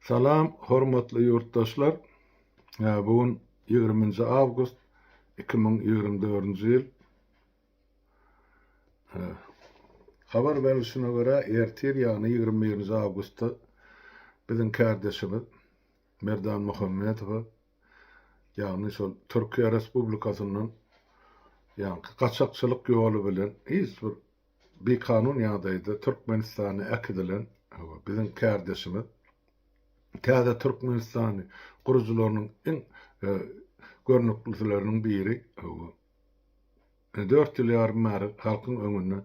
Salam hormatly ýurtdaşlar. Bu gün 20-nji awgust 2024-nji ýyl. Habar berlişine görä, ertir, ýagny 21-nji awgustda biziň kärdeşimiz Merdan Muhammedowa, ýagny şol Türkiýe Respublikasyndan ýaňky gaçakçylyk ýoly bilen hiç bir bikanun ýagdaýda Türkmenistana äkidilen biziň kärdeşimiz, täze Türkmenistany gurujylarynyň iň görnüklisileriniň biri, dört ýyl ýarym bäri halkyň öňünde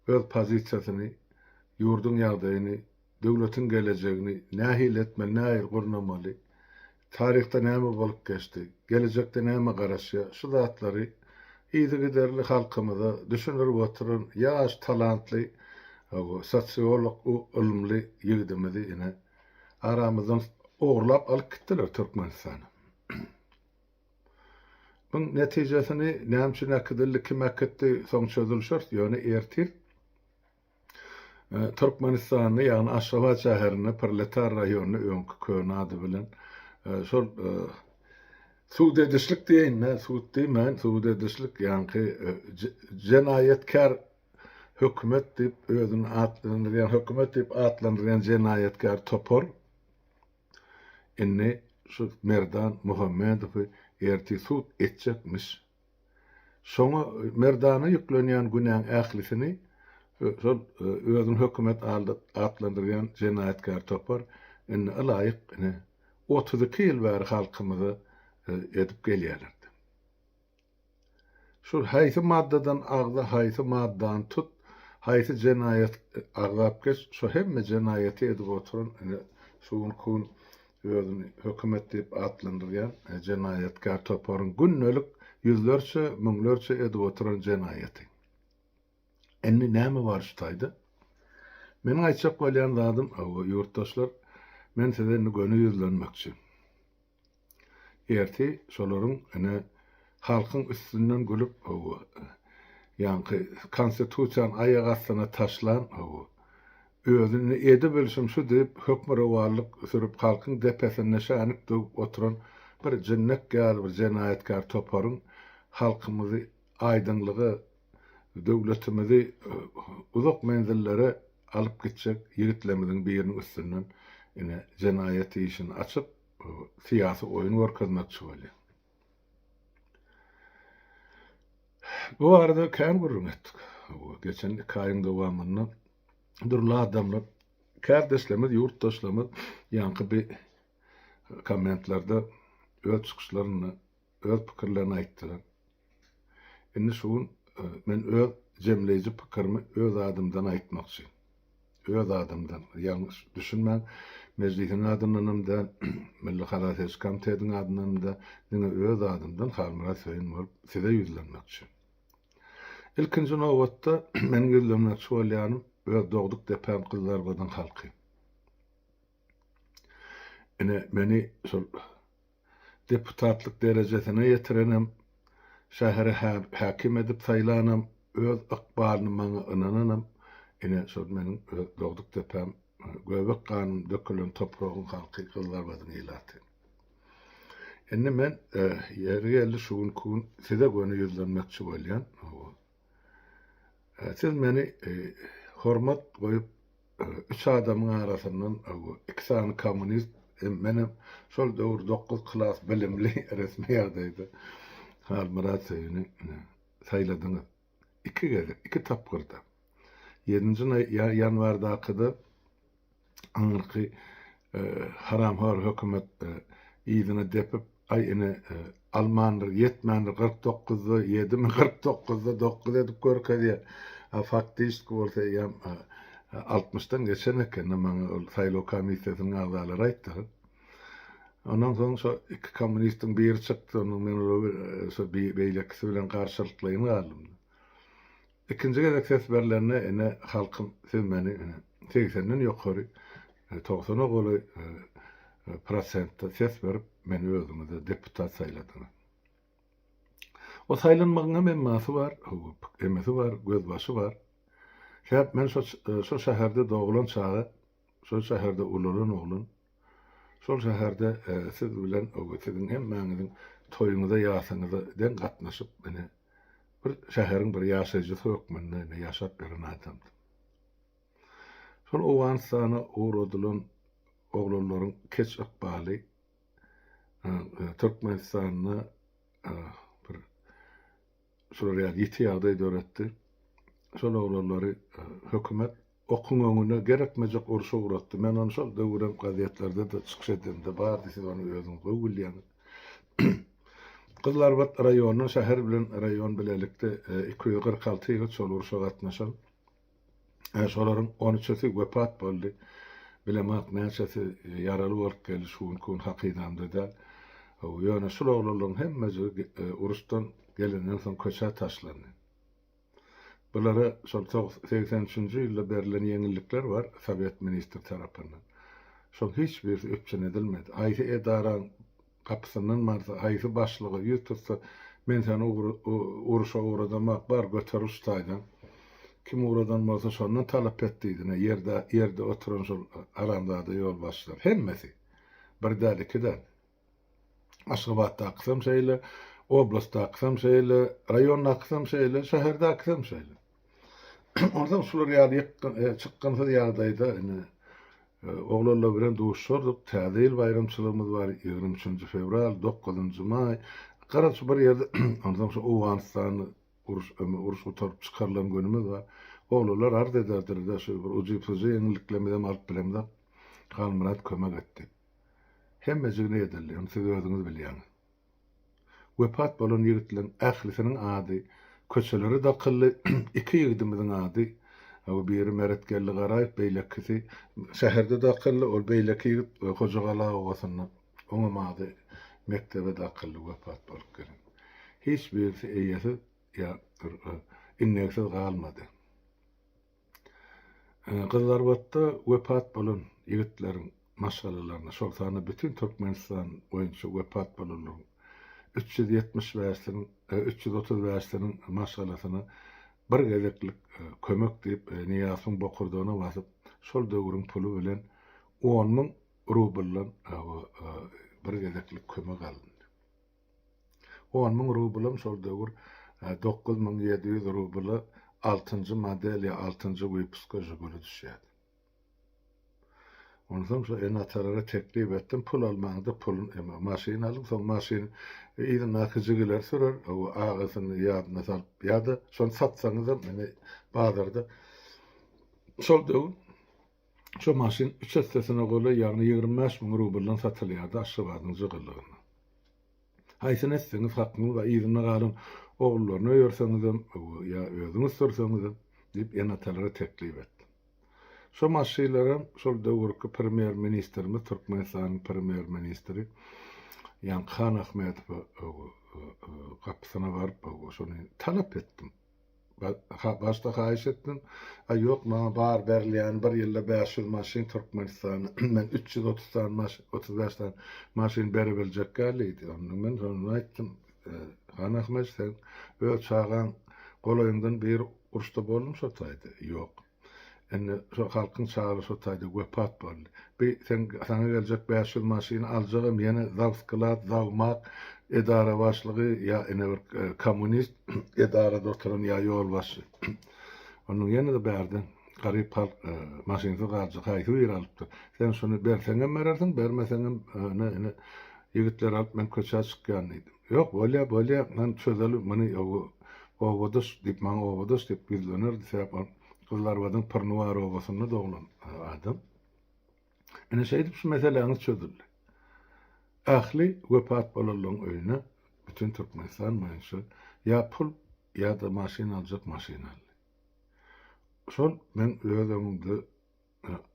öz pozisiýasyny, ýurduň ýagdaýyny Döwletiň gelejegini nähili etmeli, nähili gurnamaly, taryhda näme bolup geçdi, gelejekde näme garaşýar, şu zatlary yzygiderli halkymyza düşündirip oturan ýaş talantly sosiolog ylymly ýigidimizi ine aramyzdan ogurlap alyp gitdiler Türkmenistana. Buň netijesini näme üçin äkidildi, kim äkitdi soň çözülişeris, ýöne ertir Türkmenistanda, ýagny Aşgabat şäherinde Proletar raýonynda öňki köne ady bilen şol sud edişlik diýeýin-dä, sud diýmän, sud edişlik, ýaňky jenaýatkär hökümet diýip özüni atlandyrýan, hökümet diýip atlandyrýan jenaýatkär topar indi şu Merdan Muhammedowy ertir sud etjekmiş. Şoňa Merdana ýüklenýän günäň ählisini şol özüni hökümet atlandyrýan jenaýatkär topar indi ylaýyk ine 32 ýyl bäri halkymyza edip gelýärler. Şul haýsy maddadan agza haýsy maddany tut haýsy jenaýat agzap geç şo hemme jenaýaty edip oturan ine şu günki gün Özüni hökümet diýip atlandyrýan jenaýatkär toparyň gündelik ýüzlerçe, müňlerçe edip oturan jenaýaty. Indi näme bar şu taýda? Meniň aýtjak bolýan zadym, hawa, ýurtdaşlar, men size indi göni ýüzlenmekçi. Ertir şolaryň ine halkyň üstünden gülüp, hawa, ýaňky konstitusiýany aýak astyna taşlan, hawa, Özüni edibilşim şu diýip, hökmürowanlyk sürüp, halkyň depesinde şänik döwüp oturan bir jinnek ýaly bir jenaýatkär toparyň halkymyzy aýdyňlyga, döwletimizi uzak menzillere alyp gitjek ýigitlerimiziň biriniň üstünden ine jenaýat işini açyp, syýasy oýun görkezmekçi bolýar. Bu barada kän gürrüň etdik. Geçen iki aýyň dowamynda dürli adamlar, kärdeşlerimiz, ýurtdaşlarymyz ýaňky bir kommentlerde öz çykyşlarynda öz pikirlerini aýtdylar. Indi şu gün men öz jemleýji pikirimi öz adymdan aýtmakçy. Öz adymdan, ýalňyş düşünmäň, Mejlisiň adyndanam däl, Milli halas ediş komitetiň adyndanam däl, diňe öz adymdan Halmyrat Söýün bolup size ýüzlenmekçi. Ilkinji nobatda meniň ýüzlenmekçi bolýanym öz dogduk depäm Gyzylarbadyň halky. Ine, meni şol deputatlyk derejesine ýetirenem, şähere häkim edip saýlanam, öz ykbalyny maňa ynananam, ine, şol meniň öz dogduk depäm, göbek ganym dökülen topragyň halky, Gyzylarbadyň ilaty. Indi men, ýeri geldi, şu günki gün size göni ýüzlenmekçi bolýan. Siz meni hormat goýup, üç adamyň arasyndan iki sany kommunist hem menem şol döwür dokuz klas bilimli resmi ýagdaýda Halmyrat Söýüni saýladyňyz. Iki gezek, iki tapgyrda. Ýedinji ýanwardakyda aňyrky haramhor hökümet yzyna depip, aý ine almandyr, ýetmändir, 49-da ýedimi, 49-da 9 edip görkezýär. A faktiçki bolsa eýýäm 60-dan geçen eken, maňa ol saýlaw komissiýasynyň agzalary aýtdylar. Ondan soň şo iki kommunistiň biri çykdy, ondan men olar şo beýlekisi bilen garşylyklaýyn galdym. Ikinji gezek ses berlende ine halkym siz meni ine segsenden ýokary togsana golaý prosentde ses berip meni özüňize deputat saýladyňyz. O saýlanmagyň hem emmasy bar, emesi bar, gözbaşy bar. Sebäp men şo şo şäherde doglan çaga. Şol şäherde ulalan oglan. Şol şäherde siz bilen siziň hemmäňiziň toýuňyza, ýasyňyza deň gatnaşyp, ine, bir şäheriň bir ýaşaýjysy hökmünde ine ýaşap ýören adamdym. Şol Owganystana ugradylan oglanlaryň keç ykbaly Türkmenistanda bir şular ýaly ýiti ýagdaý döretdi. Şol oglanlary hökümet okuň öňüne gerekmejek urşa ugratdy. Men ony şol döwürem gazetlerde-de çykyş edemde bardy, siz ony özüňiz gowy bilýäňiz. Gyzylarbat raýonyndan şäher bilen raýon bilelikde 246 ýigit şol urşa gatnaşan. Şolaryň on üçüsi wepat boldy. Bilemok näçesi ýaraly bolup geldi, şu günki gün hakydamda däl. Ýöne şul oglanlaryň hemmejigi uruşdan gelenden soň köçä taşlandy. Bulara şol 83 üçünji ýylda berlen ýeňillikler bar sowet ministri tarapyndan. Şoň hiç birisi üpjün edilmedi. Haýsy edaraň Gapysyndan barsa, haýsy başlyga ýüz tutsa, men seni uruşa ugradamak, bar göter uç taýdan. Kim ugradan bolsa, şondan talap et diýdi. Ine, ýerde, ýerde oturan şol haramzada ýolbaşçylar. Hemmesi. Bir däl, iki däl. Aşgabatdakysam şeýle, oblastdakysam şeýle, raýondakysam şeýle, şäherdäkisem şeýle. Onsoň şular ýaly çykgynsyz ýagdaýda ine oglanlar bilen duşardyk. Täze ýyl baýramçylygymyz bar, 23-nji fewral, 9-njy maý. Garaz şu bir ýerde onsoň şu Owganystanda uruş uruş gutaryp çykarylan günümiz bar. Oglanlar arz ederdiler-de şu bir ujypsyzja ýeňilliklerimizi alyp bilemzok. Halmyrat kömek etdi. Hemmejigini edildi. Ony siz özüňiz bilýäňiz. Wepat bolan ýigitleriň ählisiniň ady köçelere dakyldy, iki ýigidimiziň ady, biri Meretgeldi Garaýew, beýlekisi şäherde dakyldy, ol beýleki ýigit Hojagala obasynda, oňam ady mekdebe dakyldy, wepat bolup gelen. Hiç birisi eýesiz ýa indegsiz galmady. Gyzylarbatda wepat bolan ýigitleriň maşgalalaryna, şol sanda bütin Türkmenistan boýunça wepat bolanlaryň 375-siniň, 335-siniň maşgalasyna bir gezeklik kömek diýip, Nyýazowyň bokurdagyna basyp, şol döwrüň puly bilen on müň rubldan bir gezeklik kömek alyndy. 10 müň rublam şol döwür 9700 rubla altynjy model ýa altynjy wypuska Žiguli düşýärdi. Onsoň şo ene-atalara teklip etdim, pul almaňda pulun eme, maşyn alyň, soň maşyn yzyndaky jigiler sürer, o agasyny ýadyna salyp, ýa-da şony satsaňyzam ine bazarda şol döwür şo maşyn üç essesine golaý, ýagny 25 müň rubldan satylýardy Aşgabadyň jygyllygynda. Haýsyny etseňiz hakyňyz bar, yzynda galan ogullaryny öýerseňizem ýa özüňiz sürseňizem diýip ene-atalara teklip etdim. Şo maşynlaram şol döwürki premýer-ministrimiz, Türkmenistanyň premýer-ministri ýaňky Han Ahmedowa gapysyna baryp şony talap etdim. Başda haýyş etdim. A ýok, maňa bar berilýän bir ýylda 500 maşyn Türkmenistana men 330 sany maşyn, 35 sany maşyn berebiljek däl diýdi. Onda men şonda aýtdym, Han Ahmet sen öz çagaň golaýyňdan biri uruşda boldumy şo taýda? Ýok. Indi şo halkyň çagalary şo taýda wepat boldy. Bi sen saňa geljek 500 maşyny aljagam ýene zawsklad, zawmak, edara başlygy ýa ine bir kommunist edarada oturan ýa ýolbaşçy. Onuň ýene-de bärden garyp halk maşynsyz galjak haýsy biri alypdyr. Sen şuny berseňem berersiň, bermeseňem ine ine ýigitleri alyp men köçä çykýan diýdim. Ýok, bolýa, bolýa, men çözeli muny obadaş diýip maňa obadaş diýip ýüzlenerdi sebäp ol Gyzylarbadyň Pyrnybar obasynda doglan adam. Ine şeýdip şu meseläňiz çözüldi. Ähli wepat bolanlaryň öýüne bütin Türkmenistan boýunça ýa pul ýa-da maşyn aljak maşyn aldy. Şol meň öz öňümde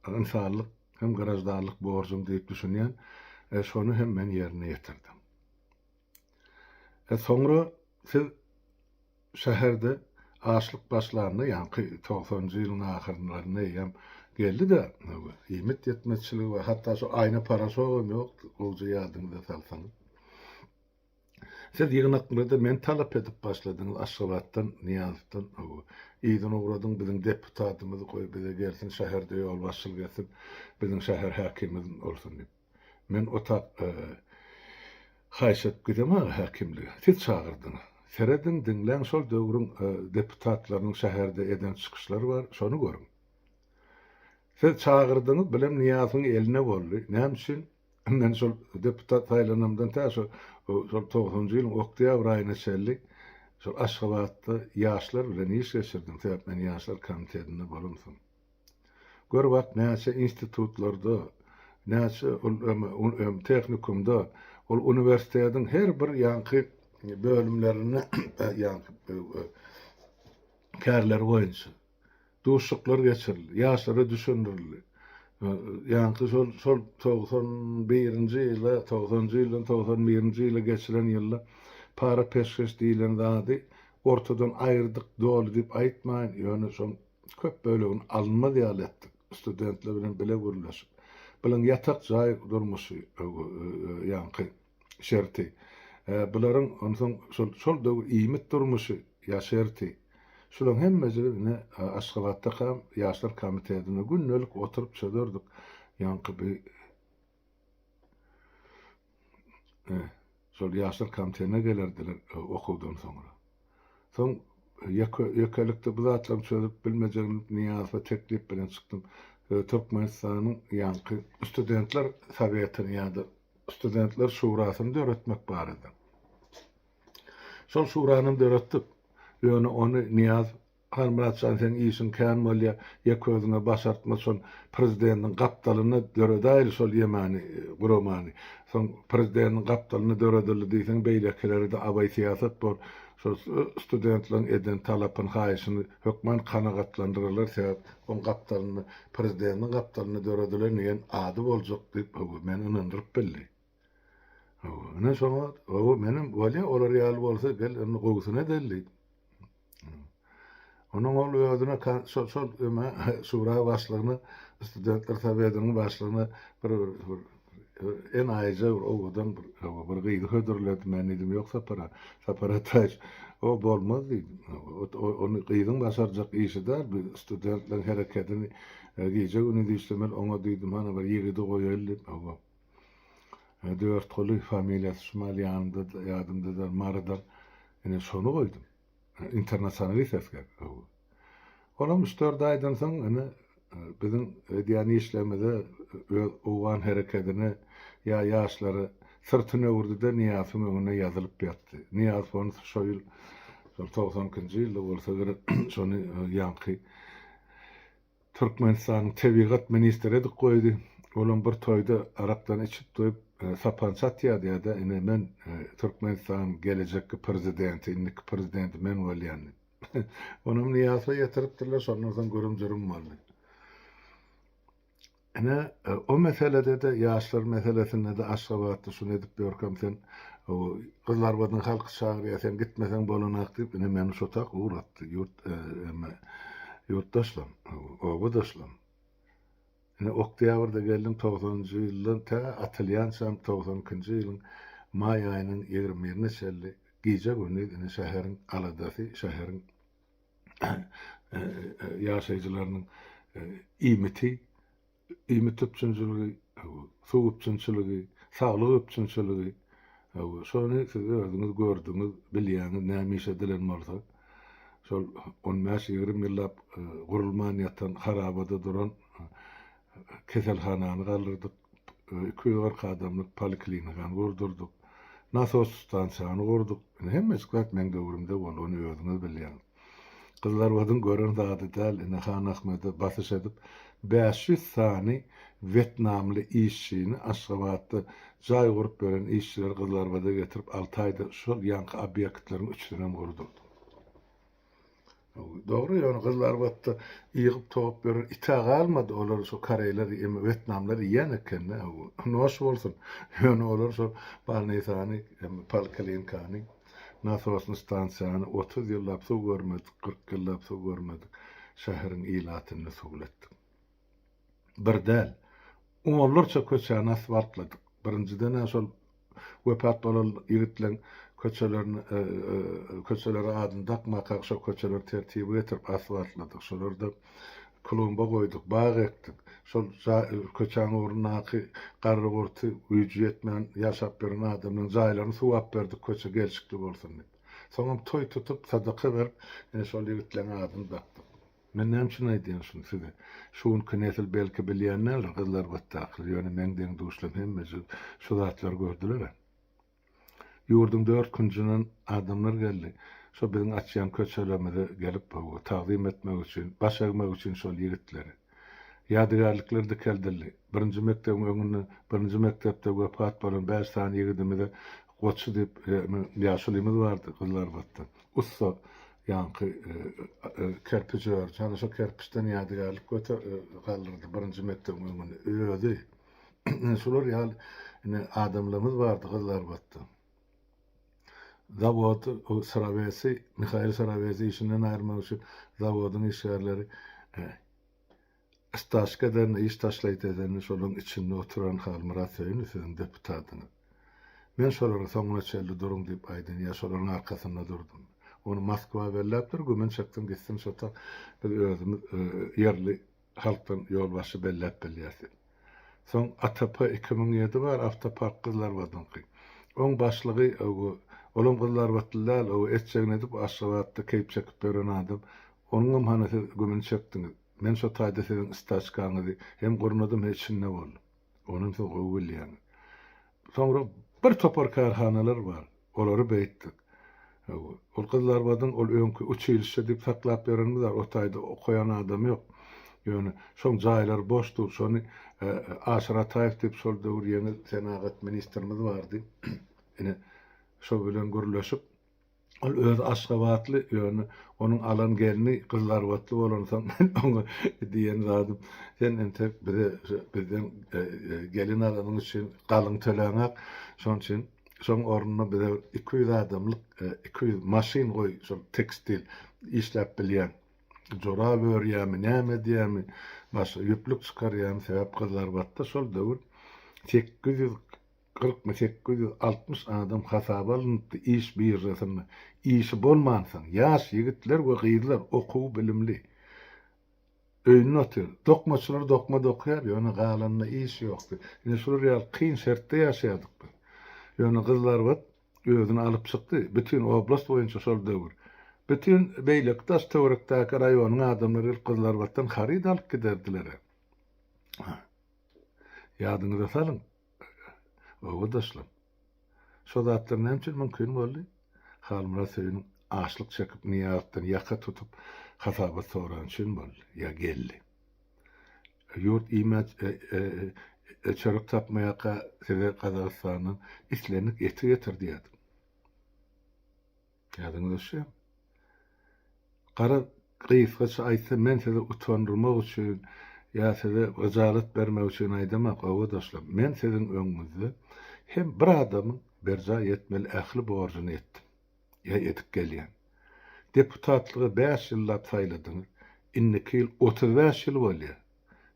ynsanlyk hem graždanlyk borjum diýip düşünýän, e, şony hem men ýerine ýetirdim. E, soňra siz şäherde açlyk başlanda, ýaňky togsanynjy ýylyň ahyrlarynda eýýäm geldi-de, iýmit ýetmezçiligi we hatda şu aýna paraşogam ýokdy, gowja ýadyňyza salsaňyz. Siz ýygnaklarda meni talap edip başladyňyz Aşgabatdan, Nyýazowdan, hawa, yzyna ugradyň biziň deputatymyzy goý bize gelsin şäherde ýolbaşçylyk etsin, biziň şäher häkimimiz bolsun diýip. Men o tak haýyş edip gidemok häkimlige. Siz çagyrdyňyz. Serediň, diňläň şol döwrüň deputatlarynyň şäherde eden çykyşlary bar, şony görüň. Siz çagyrdyňyz, bilem Nyýazowyň eline boldy. Näme üçin? Men şol deputat saýlanamdan tä şo şol togsanjy ýylyň oktýabr aýyna çenli şol Aşgabatda ýaşlar bilen iş geçirdim, sebäp men ýaşlar komitetinde bolamsoň. Gör bak näçe institutlarda, näçe ol tehnikumda, ol uniwersitetiň her bir ýaňky bölümlerinde ýaňky kärleri boýunça Duşuşyklar geçirildi, ýaşlara düşündirildi. Ýaňky şol şol 91-nji ýyla, 90-njy ýyldan 91-nji ýyla geçilen ýylda para-peşgeş diýlen zady ortadan aýyrdyk doly diýip aýtmaýyn, ýöne şoň köp bölegini alynmaz ýaly etdik, studentler bilen bile gürleşip. Bilen ýatak jaý durmuşy ýaňky şerti. Bularyň onsoň şol şol döwür iýmit durmuşy ýa şerti. Şularyň hemmesi ine Aşgabatdakam Ýaşlar komitetinde gündelik oturyp çözerdik. Ýaňky bi şol Ýaşlar komitetine gelerdiler okuwdan soňra. Soň ýeke ýekelikde bu zatlaryň çözüp bilmejegini Nyýazowa teklip bilen çykdym. Türkmenistanyň ýaňky studentler sowetini ýa-da Studentler şurasyny döretmek barada. Şol şuranam döretdik. Ýöne ony Nyýaz, Halmyrat jan seň işiň kän bolýa, ýeke özüňe başartmaz şol prezidentiň gapdalynda döredäýeli şol ýemany, guramany. Soň prezidentiň gapdalynda döredildi diýseň beýlekilerede abaý syýasat bor. Şol studentleriň eden talapyny, haýyşyny hökman kanagatlandyrarlar sebäp oň gapdalynda prezidentiň gapdalynda döredilen diýen ady boljak diýip hawa meni ynandyryp bildi. Hawa ine şoňa hawa menem bolýa olar ýaly bolsa gel indi gowusyny edeli diýdim. Onuň ol özüne şol şol öme şura başlygyna studentler sowetiniň başlygyna bir bir enaýyja bir owadan bir bir gyzy hödürledi. Men diýdim ýok Sapar aga. Sapar Ataýewiç o bolmaz diýdim. Ony gyzyň başarjak işi däl. Biz studentleriň herekedini gije-gündiz işlemeli. Oňa diýdim hany bir ýigidi goýaly diýip. Hawa. Dörtguly familiýasy şumal ýanymda ýadymda däl Marydan. Ine şony goýdum. Internasionalist esger. Olam üç-dört aýdan soň ine biziň edýän işlerimize öz owgan herekedine ýa ýaşlara syrtyny öwürdi-de Nyýazowyň öňünde ýazylyp ýatdy. Nyýazow ony şo ýyl şol 92 nji ýylda bolsa gerek şony ýaňky Türkmenistanyň tebigat ministri edip goýdy. Olam bir toýda arakdan içip doýup sapança atýardy ýa-da ine men Türkmenistanyň gelejekki prezidenti, indiki prezidenti men bolýan diýip. Onam Nyýazowa ýetiripdirler, şondan soň gürüm-jürüm boldy. Ine, o meselede-de, ýaşlar meselesinde-de Aşgabatda şuny edip ýörkäm sen Gyzylarbadyň halky çagyrýar, sen gitmeseň bolanak diýip, ine meni şo tak ugratdy ýurt eme ýurtdaşlam, obadaşlam. Ine oktýabrda geldim togsanynjy ýyldan tä atylýançam 92-nji ýylyň maý aýynyň 21-ine çenli gije-gündiz ine şäheriň aladasy, şäheriň ýaşaýjylarynyň iýmiti, iýmit üpjünçiligi, suw üpjünçiligi, saglyk üpjünçiligi, şony siz özüňiz gördüňiz, bilýäňiz näme iş edilen bolsa, şol on bäş-ýigrimi ýyllap gurulman ýatan harabada duran keselhanany galdyrdyk, 240 adamlyk poliklinikany gurdurdyk, nasos stansiýany gurduk. Indi hemmejik zat meň döwrümde boldy, ony özüňiz bilýäňiz. Gyzlarbadyň gören zady däl, ine Han Ahmede basyş edip, 500 sany wetnamly işçini Aşgabatda jaý gurup beren işçileri Gyzlarbada getirip alty aýda şol ýaňky obýektleriň üçüsinem gurdurdy. Dogry ýöne Gyzylarbatda ýygyp-togup ýören it-ä galmady, olary şo koreýler ýa wetnamlar iýen eken-dä, noş bolsun. Ýöne olar şo bolnisany, poliklinikany, nasosny stansiýany 30 ýyllap suw görmedik, 40 ýyllap suw görmedik şäheriň ilatyny suwly etdik. Bir däl, onlarça köçäni asfaltladyk. Birinjiden-ä şol wepat bolan ýigitleň. Köçelerini köçelere adyny dakmakak şo köçeleri tertibe getirip asfaltladyk. Şolarda klumba goýduk, bag ekdik. Şol köçäň ugrundaky garry-gurty, güýji ýetmän ýaşap ýören adamlaryň jaýlaryny suwap berdik köçe gelşikli bolsun diýip. Soňam toý tutup, sadaka berip, ine şol ýigitleň adyny dakdyk. Men näme üçin aýdýan şuny size? Şu günki nesil belki bilýän däldir Gyzylarbatdakylar, ýöne meň deň-duşlarym hemmejik şu zatlary gördüler-ä. Ýurduň dört künjünden adamlar geldi. Şo biziň açýan köçelerimize gelip, tagzym etmek üçin, baş egmek üçin şol ýigitlere. Ýadygärlikler dikeldildi. Birinji mekdebiň öňünde birinji mekdepde wepat bolan bäş sany ýigidimize Goçy diýip ýaşulymyz bardy Gyzylarbatda. Ussa ýaňky kerpiç örüji. Hany şo kerpiçden ýadygärlik göter galdyrdy birinji mekdebiň öňünde özi. Ine şular ýaly ine adamlarymyz bardy Gyzylarbatda. Zawod Syrawesi, Mihail Syrawesi işinden aýyrmak üçin zawodyň işgärleri Staşka eden, iş taşlaýt edende şolaryň içinde oturan Halmyrat Söýünow siziň deputatyňyz. Men şolara soňuna çenli duruň diýip aýdyn ýa şolaryň arkasynda durdum. Ony Moskwa belläpdir, gümün çeksin gitsin şo tak biz özümiz ýerli halkdan ýolbaşçy belläp bilýäs diýip. Soň ATP 2007 bar, awtopark Gyzylarbadyňky. Oň başlygy olam Gyzylarbatly däl, o etjegini edip Aşgabatda keýp çekip ýören adam. Onuňam hany siz gümüni çekdiňiz. Men şo taýda siziň staçkaňyzy hem gurnadym, he içinde boldum. Onam siz gowy bilýäňiz. Soňra bir topar kärhanalar bar. Olary beýtdik. Hawa, ol Gyzylarbadyň ol öňki uçilişşe diýip saklap ýörenimiz bar. O taýda okaýan adam ýok. Ýöne şoň jaýlary boş dur. Şony Aşyr Ataýew diýip şol döwür ýeňil senagat ministrimiz bardy. Ine, şo bilen gürleşip, Ol özi aşgabatly, ýöne onuň alan gelni gyzylarbatly bolansoň men oňa diýen zadym, sen entek bize bizden gelin alanyň üçin galyň töläňok, şonuň üçin şoň ornuna bize bir 200 adamlyk 200 maşyn goý şol tekstil işläp bilýän jorap örýärmi näme edýärmi başga ýüplük çykarýarmy sebäp gyzylarbatda şol döwür 800 40 my 860 adam hasaba alnypdy iş biržasynda. Işi bolmansoň, ýaş ýigitler we gyzlar okuw bilimli. Öýünde otyr. Dokmaçylar dokma dokýar, ýöne galanda iş ýokdy. Ine şular ýaly kyn şertde ýaşaýardyk biz. Ýöne Gyzylarbat özüni alyp çykdy. Bütin oblast boýunça şol döwür. Bütin beýleki daş töwerekdäki raýonyň adamlary gelip Gyzylarbatdan haryt alyp giderdiler. Ýadyňyza salyň. Obadaşlar, şo zatlar näme üçin mümkin boldy? Halmyrat Söýüniň açlyk çekip Nyýazowdan ýaka tutup hasabat sorany üçin boldy, ýa geldi. Ýurt iýmän çörek tapmaýarka size Gazagystandan islendik eti getir diýerdik. Ýadyňyza düşýärmi? Garaz, gysgaça aýtsam, men sizi utandyrmak üçin ýa size gyjalat bermek üçin aýdamak, obadaşlar. Men siziň öňüňizde hem bir adamyň berjaý etmeli ähli borjuny etdim ýa edip gelýän. Deputatlyga bäş ýyllap saýladyňyz, indiki ýyl 35 ýyl bolýar.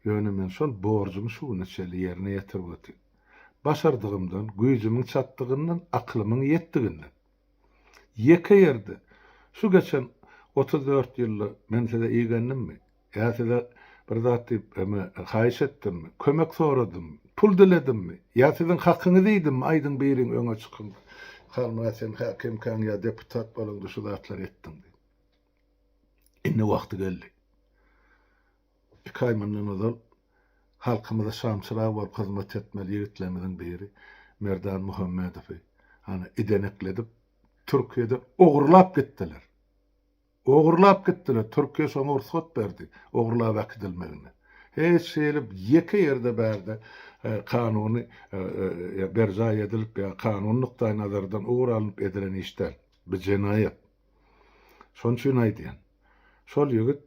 Ýöne men şol borjumy şu güne çenli ýerine ýetirip otyryn. Başardygymdan, güýjümiň çatdygyndan, akylymyň ýetdiginden. Ýeke ýerde, şu geçen 34 ýylda men size igendimmi? Ýa size bir zat diýip, eme, haýyş etdimmi? Kömek soradymmy? Pul diledimmi? Ýa siziň hakyňyzy iýdimmi? Aýdyň biriň öňe çykyň. Halmyrat sen häkimkäň ýa deputat bolaňda şu zatlary etdiň diýip. Indi wagty geldi. Iki aý mundan ozal halkymyza şamçyrag bolup hyzmat etmeli ýigitlerimiziň biri Merdan Muhammedowy hany idenekledip Türkiýeden ogurlap gitdiler. Ogurlap gitdiler. Türkiýe şoňa rugsat berdi ogurlap äkidilmegine. Hiç hili ýeke ýerde bärde kanuny berjaý edilip ýa kanuny nukdaýnazardan ugur alnyp edilen iş däl. Bu jenaýat. Şonuň üçin aýdýan. Şol ýigit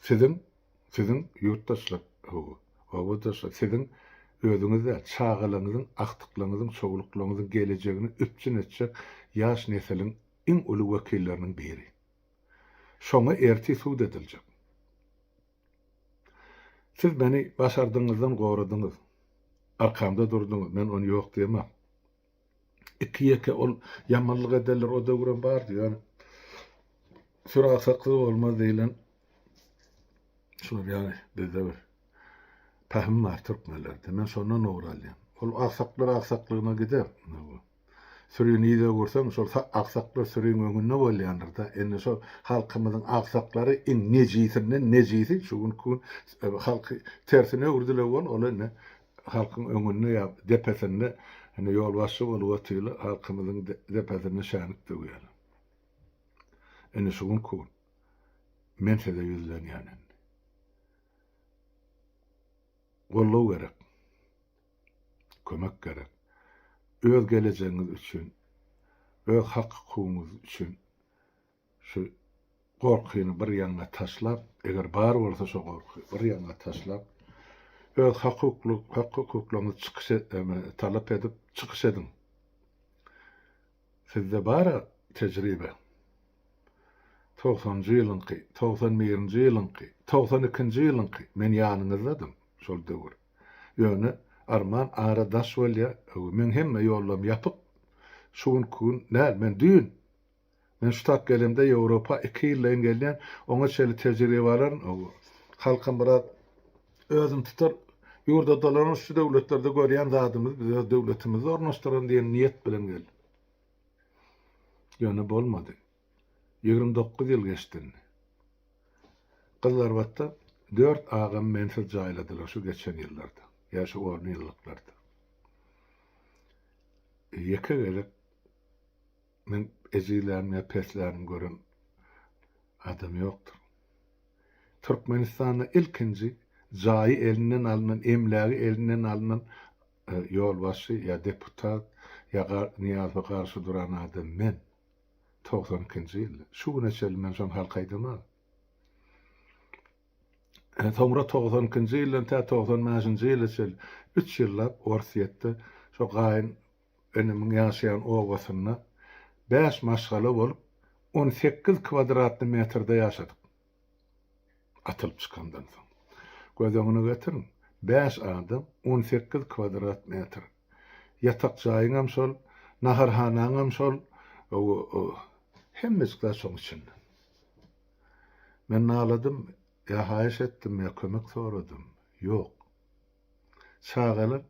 Siziň, siziň ýurtdaşlar, hawa, obadaşlar, siziň özüňiz däl, çagalaryňyzyň, agtyklaryňyzyň, çowluklaryňyzyň gelejegini üpjün etjek ýaş nesiliň iň uly wekilleriniň biri. Şoňa ertir sud ediljek. Siz meni başardygyňyzdan goradyňyz, arkamda durduňyz, men ony ýok diýemok. Iki-ýeke ol ýamanlyk edenler o döwürem bardy, ýöne süri agsaksyz bolmaz diýlen şular ýaly bizde bir pähim bar türkmenlerde. Men şondan ugur alýan. Ol agsaklar agsaklygyna gider. Sürini yza görseň, şol agsaklar süriň öňünde bolýandyr-da. Indi şol halkymyzyň agsaklary iň nejisinden nejisi şu günki gün halky tersine öwürdiler bol, ol indi halkyň öňünde ýa depesinde indi ýolbaşçy bolup otyrlar, halkymyzyň depesinde şänik döwýärler. Indi şu günki gün men size ýüzlenýän indi. Goldaw gerek. Kömek gerek. Öz gelejegiňiz üçin, öz hak-hukugyňyz üçin şu gorkyny bir ýaňa taşlap, eger bar bolsa şo gorky, bir ýaňa taşlap, öz hak-hukuklaryňyzy çykyş talap edip çykyş ediň. Sizde bar-a tejribe. Togsanjy ýylyňky, 91-nji ýylyňky, 92-nji ýylyňky, men ýanyňyzdadym şol döwür. Ýöne, arman, ara daş bolýa, meň hemme ýollarym ýapyk. Şu günki gün däl, men düýn, men şu tap gelemde Ýewropa iki ýyllaýyn gelýän, oňa çenli tejribe alaryn, halkam biraz özüni tutar, ýurda dolanan şu döwletlerde görýän zadymyzy biz öz döwletimizde ornaşdyraryn diýen niýet bilen geldim. Ýöne bolmady. 29 ýyl geçdi indi. Gyzlarbatda dört agamy mensiz jaýladylar şu geçen ýyllarda, ýa şu on ýyllyklarda. Ýeke gezek men ejizlänim ýa peslänim gören adam ýokdur. Türkmenistanda ilkinji jaýy elinden alnan, emlägi elinden alnan ýolbaşçy ýa deputat ýa Nyýazowa garşy duran adam men. 92-nji ýylda. Şu güne çenli men şony halka aýdamok. Soňra 92-nji ýyldan tä 95-nji ýyla çenli üç ýyllap Orsýetde şo gaýyn enemiň ýaşaýan obasynda bäş maşgala bolup 18 kwadratny metrde ýaşadyk. Atylyp çykandan soň. Göz öňüne getiriň, bäş adam 18 kwadrat metr. Ýatak jaýyňam şol, naharhanaňam şol, hemmejik zat şoň içinde. Men naladym, ýa haýyş etdim, ýa kömek soradym. Ýok. Çagalar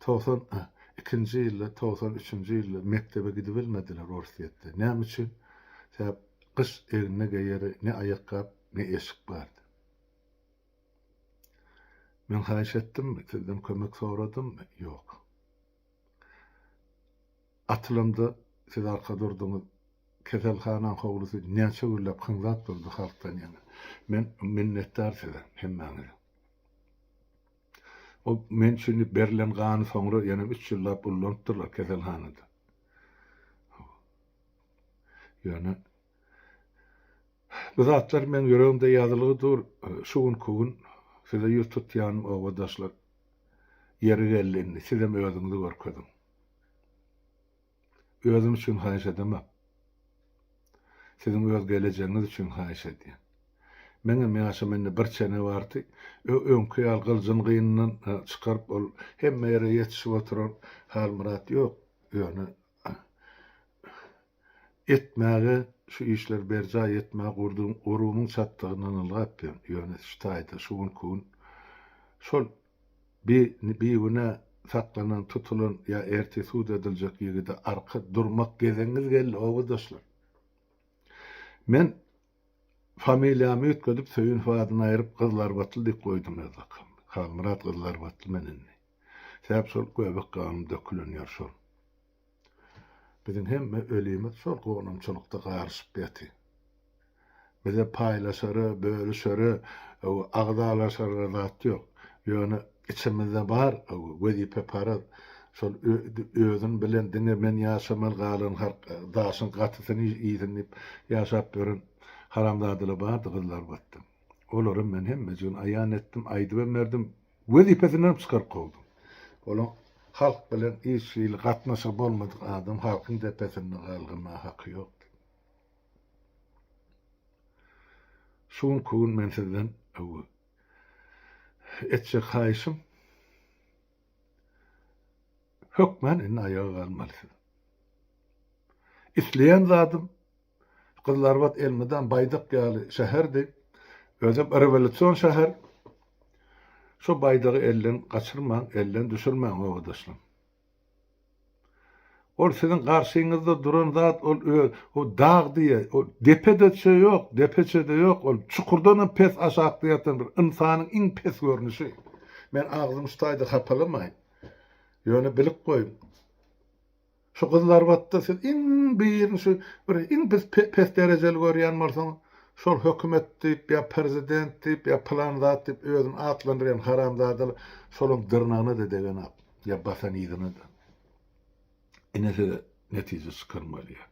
92-nji ýylda, 93-nji ýylda mekdebe gidibilmediler Orsýetde. Näme üçin? Sebäp gyş egnine geýere ne aýakgap, ne eşik bardy. Men haýyş etdimmi, sizden kömek soradymmy? Ýok. Atylamda siz arka durduňyz. Keselhanaň howlusy näçe günläp hyňzap durdy halkdan ýaňa. Men minnetdar size, hemmäňize. O men üçin diýip berlen gany soňra ýene üç ýyllap ullanypdyrlar keselhanada. Ýöne bu zatlar meň ýüregimde ýazylgy dur. Şu günki gün size ýüz tutýanym obadaşlar. Ýeri geldi indi sizem özüňizi görkeziň. Özüm üçin haýyş edemok. Siziň öz gelejegiňiz üçin haýyş edýän. Meňem ýaşym indi bir çene bardy. Öňki ýaly gyljyny gynyndan çykaryp ol hemme ýere ýetişip oturan Halmyrat ýok. Ýöne etmäge, şu işleri berjaý etmäge gurubymyň çatdygyndan ylgap ýörün. Ýöne şu taýda şu günki gün şol Bi bigünä saklanan, tutulan ýa ertir sud ediljek ýigide arka durmak gezegiňiz geldi, obadaşlar. Men familiýamy üýtgedip Söýünow adyny aýryp Gyzlarbatly diýip goýdum öz lakamymy. Halmyrat Gyzlarbatly men indi. Sebäp şol göbek ganym dökülen ýer şol. Biziň hemme ölimiz şol gonamçylykda garyşyp ýaty. Bize paýlaşara, bölüşere, agzalaşara zat ýok. Ýöne içimizde bar wezipeparaz, şol özün bilen diňe men ýaşamaly galan halk daşyň gatysyny iýsin diýip ýaşap ýören haramzadalar bardy Gyzlarbatda. Olaram men hemmejigini aýan etdim, aýdybam berdim. Wezipesindenem çykaryp kowdum. Olaň halk bilen hiç hili gatnaşygy bolmadyk adam halkyň depesinde galgynmaga haky ýokdy. Şu günki gün men sizden etjek haýyşym hökmän indi aýaga galmaly siz. Isleýän zadym Gyzylarbat elmydam baýdak ýaly şäherdi. Özem rewolýusion şäher. Şo baýdagy elden gaçyrmaň, elden düşürmäň obadaşlarym. Ol siziň garşyňyzda duran zat ol öz o dag diýe, ol depe-de ýok, depeçe-de ýok, ol çukurdanam pes aşakda ýatan bir ynsanyň iň pes görnüşi. Men agzymy şu taýda hapalamaýyn. Ýöne bilip goýuň. Şu Gyzylarbatda siz iň birini şu bir iň pes pes derejeli görýän bolsaňyz, şol hökümet diýip ýa prezident diýip ýa pylan zat diýip özüni atlandyrýan haramzadalar şolaň dyrnagyna-da degenok ýa basan yzyna-da. Ine size netije çykarmaly ýer.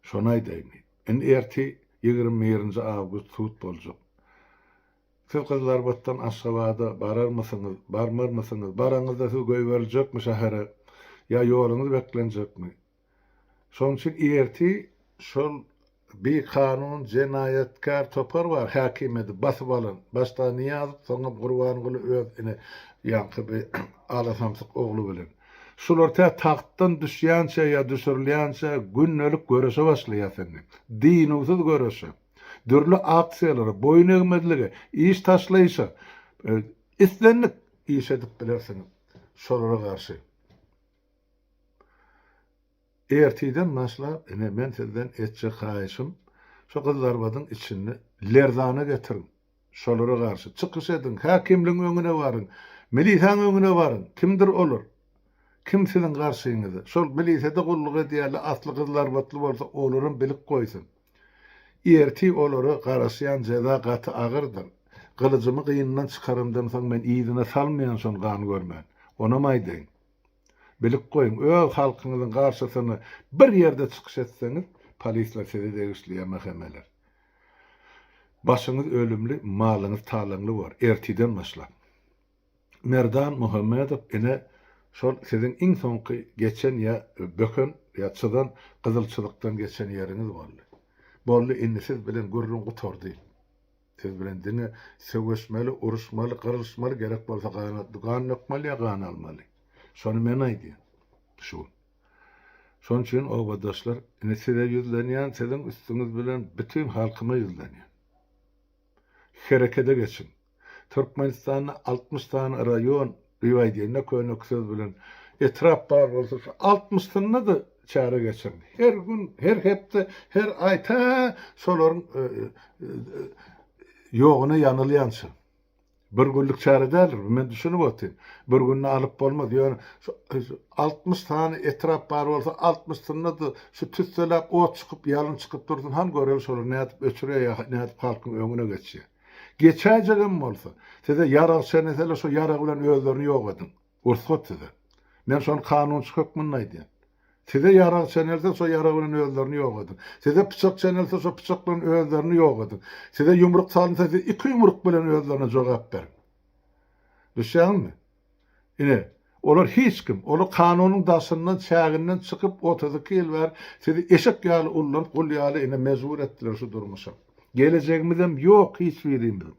Şony aýdaýyn diýip. Indi ertir 21-nji awgust sud boljak. Siz Gyzylarbatdan Aşgabada bararmysyňyz, barmarmysyňyz? Baraňyzda siz goýberiljekmi şähere ýa ýoluňyz beklenjekmi? Şonuň üçin ertir şol bikanun jenaýatkär topar bar häkimiýeti basyp alan, başda Nyýazow, soňam Gurbanguly öz ine ýaňky bi alasamsyk ogly bilen. Şular tä tagtdan düşýänçä ýa düşürilýänçä gündelik göreşe başlaýas indi. Dynuwsyz göreşe. Dürli aksiýalara, boýun egmezlige, iş taşlaýyşa, islendik iş edip bilersiňiz şolara garşy. Ertirden başlap, ine, men sizden etjek haýyşym, şu Gyzlarbadyň içinde lerzana getiriň. Şolara garşy çykyş ediň, häkimligiň öňüne baryň, milisäň öňüne baryň. Kimdir olar? Kim siziň garşyňyzda? Şol milisede gulluk edýärler, asly gyzlarbatly bolsa, olaram bilip goýsun. Ertir olara garaşýan jeza gaty agyrdyr. Gylyjymy gynyndan çykaramdan soň men yzyna salmaýan şony gan görmän. Onam aýdaýyn. Bilip goýuň, öz halkyňyzyň garşysyna bir ýerde çykyş etseňiz, polisler size degişli ýa MHM-ler. Başyňyz ölümli, malyňyz talaňly bor, ertirden başlap. Merdan Muhammedow ine şol siziň iň soňky geçen ýa böken ýa çyzan gyzyl çyzykdan geçen ýeriňiz boldy. Boldy indi siz bilen gürrüň gutardy. Siz bilen diňe söweşmeli, uruşmaly, gyrylyşmaly gerek bolsa gan gan dökmeli ýa gan almaly. Şony men aýdýan. Şu gün. Şonuň üçin obadaşlar indi size ýüzlenýän siziň üstüňiz bilen bütin halkyma ýüzlenýän. Herekede geçiň. Türkmenistanda 60 sany raýon diýip aýdýan-da köne söz bilen etrap bar bolsa şu altmyşsynda-da çäre geçiriň. Her gün, her hepde, her aý tä şolaryň ýoguna ýanylýança. Bir günlük çäre däldir bu, men düşünip otyryn. Bir günde alyp bolmaz. Ýöne şu 60 sany etrap bar bolsa, altmyşsynda-da şu tüsseläp ot çykyp, ýalyn çykyp dursun, hany göreli şolar nädip öçürýär ýa nädip halkyň öňüne geçýär. Geçäýjegem bolsa, size ýarag çeneseler, şo ýarag bilen özlerini ýok ediň. Rugsat size. Men şony kanunçy hökmünde aýdýan. Size ýarag çenelse, şo ýarag bilen özlerini ýok ediň. Size pyçak çenelse, şo pyçak bilen özlerini ýok ediň. Size ýumruk salynsa, siz iki ýumruk bilen özlerine jogap beriň. Düşýäňizmi? Ine, olar hiç kim. Olar kanunyň daşyndan, çäginden çykyp, 32 ýyl bäri sizi eşek ýaly ullanyp, gul ýaly ine mejbur etdiler şu durmuşa. Gelejegimizem ýok hiç birimiziň.